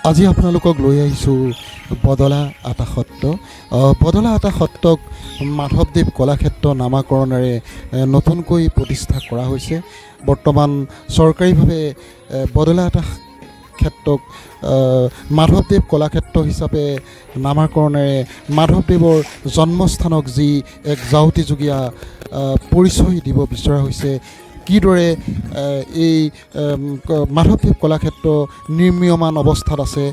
আজি আপোনালোকক লৈ আহিছোঁ বদলা আতা সত্ৰ। বদলা আতা সত্ৰক মাধৱদেৱ কলাক্ষেত্ৰ নামাকৰণেৰে নতুনকৈ প্ৰতিষ্ঠা কৰা হৈছে। বৰ্তমান চৰকাৰীভাৱে বদলা আতা ক্ষেত্ৰক মাধৱদেৱ কলাক্ষেত্ৰ হিচাপে নামাকৰণেৰে মাধৱদেৱৰ জন্মস্থানক যি এক যাউতিযুগীয়া পৰিচয় দিব বিচৰা হৈছে, কিদৰে এই মাধৱদেৱ কলাক্ষেত্ৰ নিৰ্মীয়মান অৱস্থাত আছে,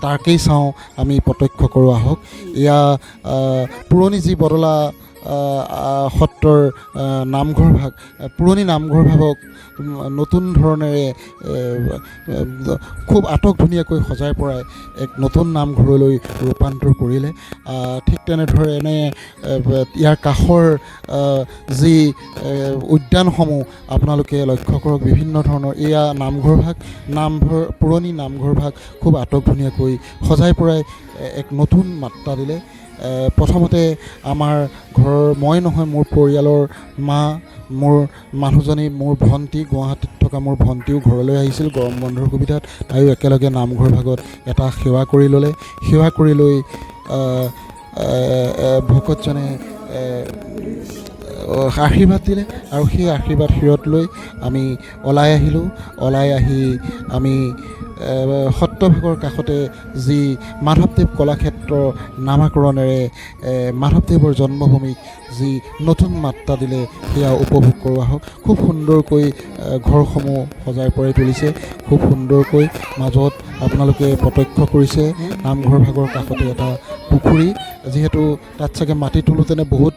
তাকেই চাওঁ আমি, প্ৰত্যক্ষ কৰোঁ আহক। এয়া পুৰণি যি বদলা সত্ৰৰ নামঘৰ ভাগ, পুৰণি নামঘৰ ভাগক নতুন ধৰণেৰে খুব আটক ধুনীয়াকৈ সজাই পৰাই এক নতুন নামঘৰলৈ ৰূপান্তৰ কৰিলে। ঠিক তেনেধৰণে ইয়াৰ কাষৰ যি উদ্যানসমূহ আপোনালোকে লক্ষ্য কৰক, বিভিন্ন ধৰণৰ। এয়া নামঘৰ ভাগ, নামঘৰ, পুৰণি নামঘৰ ভাগ খুব আটক ধুনীয়াকৈ সজাই পৰাই এক নতুন মাত্ৰা দিলে। প্ৰথমতে আমাৰ ঘৰৰ মই নহয়, মোৰ পৰিয়ালৰ মা, মোৰ মানুহজনী, মোৰ ভণ্টি, গুৱাহাটীত থকা মোৰ ভণ্টিও ঘৰলৈ আহিছিল গৰম বন্ধৰ সুবিধাত। তাইও একেলগে নামঘৰ ভাগত এটা সেৱা কৰি ল'লে। সেৱা কৰি লৈ ভকতজনে আশীৰ্বাদ দিলে আৰু সেই আশীৰ্বাদ শিৰত লৈ আমি ওলাই আহিলোঁ। ওলাই আহি আমি সত্ৰভাগৰ কাষতে যি মাধৱদেৱ কলাক্ষেত্ৰ নামাকৰণেৰে মাধৱদেৱৰ জন্মভূমিক যি নতুন মাত্ৰা দিলে, সেয়া উপভোগ কৰোঁ আহক। খুব সুন্দৰকৈ ঘৰসমূহ সজাই পৰাই তুলিছে, খুব সুন্দৰকৈ। মাজত আপোনালোকে প্ৰত্যক্ষ কৰিছে, নামঘৰ ভাগৰ কাষতে এটা পুখুৰী। যিহেতু তাত চাগে মাটি তোলোঁতেনে বহুত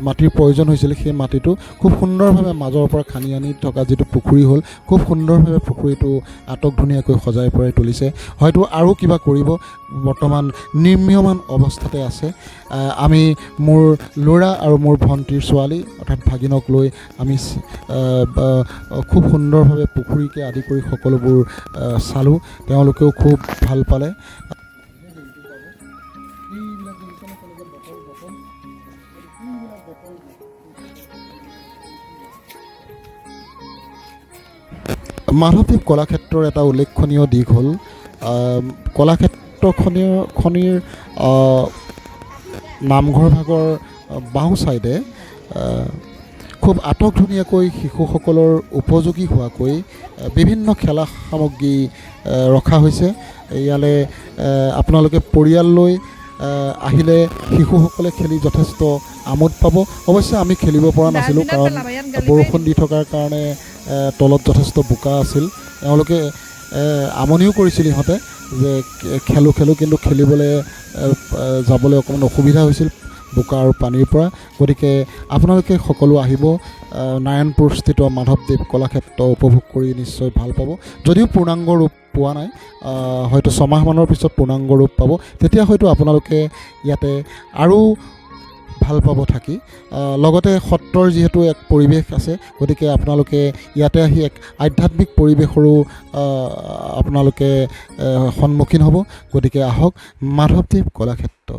মাটিৰ প্ৰয়োজন হৈছিল, সেই মাটিটো খুব সুন্দৰভাৱে মাজৰ পৰা খান্দি আনি থকা যিটো পুখুৰী হ'ল, খুব সুন্দৰভাৱে পুখুৰীটো আটক ধুনীয়াকৈ সজাই পৰাই তুলিছে। হয়তো আৰু কিবা কৰিব, বৰ্তমান নিৰ্মীয়মান অৱস্থাতে আছে। আমি মোৰ ল'ৰা আৰু মোৰ ভণ্টিৰ ছোৱালী অৰ্থাৎ ভাগিনক লৈ আমি খুব সুন্দৰভাৱে পুখুৰীকে আদি কৰি সকলোবোৰ চালোঁ। তেওঁলোকেও খুব ভাল পালে। এইবিলাক দেখিছেনে, কেনেকৈ বটল বটল, এইবিলাক বটল। মাধৱদেৱ কলাক্ষেত্ৰৰ এটা উল্লেখনীয় দিশ হ'ল কলাক্ষেত্ৰখনিৰ খনিৰ নামঘৰ ভাগৰ বাওঁ ছাইডে খুব আটক ধুনীয়াকৈ শিশুসকলৰ উপযোগী হোৱাকৈ বিভিন্ন খেলা সামগ্ৰী ৰখা হৈছে। ইয়ালৈ আপোনালোকে পৰিয়াল লৈ আহিলে শিশুসকলে খেলি যথেষ্ট আমোদ পাব। অৱশ্যে আমি খেলিব পৰা নাছিলোঁ, ডাষ্টবিনত কাৰণ পেলাবা, ইয়াত গালি বৰষুণ পাৰি। দি থকাৰ কাৰণে তলত যথেষ্ট বোকা আছিল। তেওঁলোকে আমনিও কৰিছিল ইহঁতে যে খেলোঁ খেলোঁ, কিন্তু খেলিবলৈ যাবলৈ অকণমান অসুবিধা হৈছিল বোকা আৰু পানীৰ পৰা। গতিকে আপোনালোকে সকলো আহিব, নাৰায়ণপুৰস্থিত মাধৱদেৱ কলাক্ষেত্ৰ উপভোগ কৰি নিশ্চয় ভাল পাব। যদিও পূৰ্ণাংগ ৰূপ পোৱা নাই, হয়তো 6 মাহমানৰ পিছত পূৰ্ণাংগ ৰূপ পাব। তেতিয়া হয়তো আপোনালোকে ইয়াতে আৰু ভাল পাব থাকি। লগতে সত্ৰৰ যিহেতু এক পৰিৱেশ আছে, গতিকে আপোনালোকে ইয়াতে আহি এক আধ্যাত্মিক পৰিৱেশৰো আপোনালোকে সন্মুখীন হ'ব। গতিকে আহক, মাধৱদেৱ কলাক্ষেত্ৰ।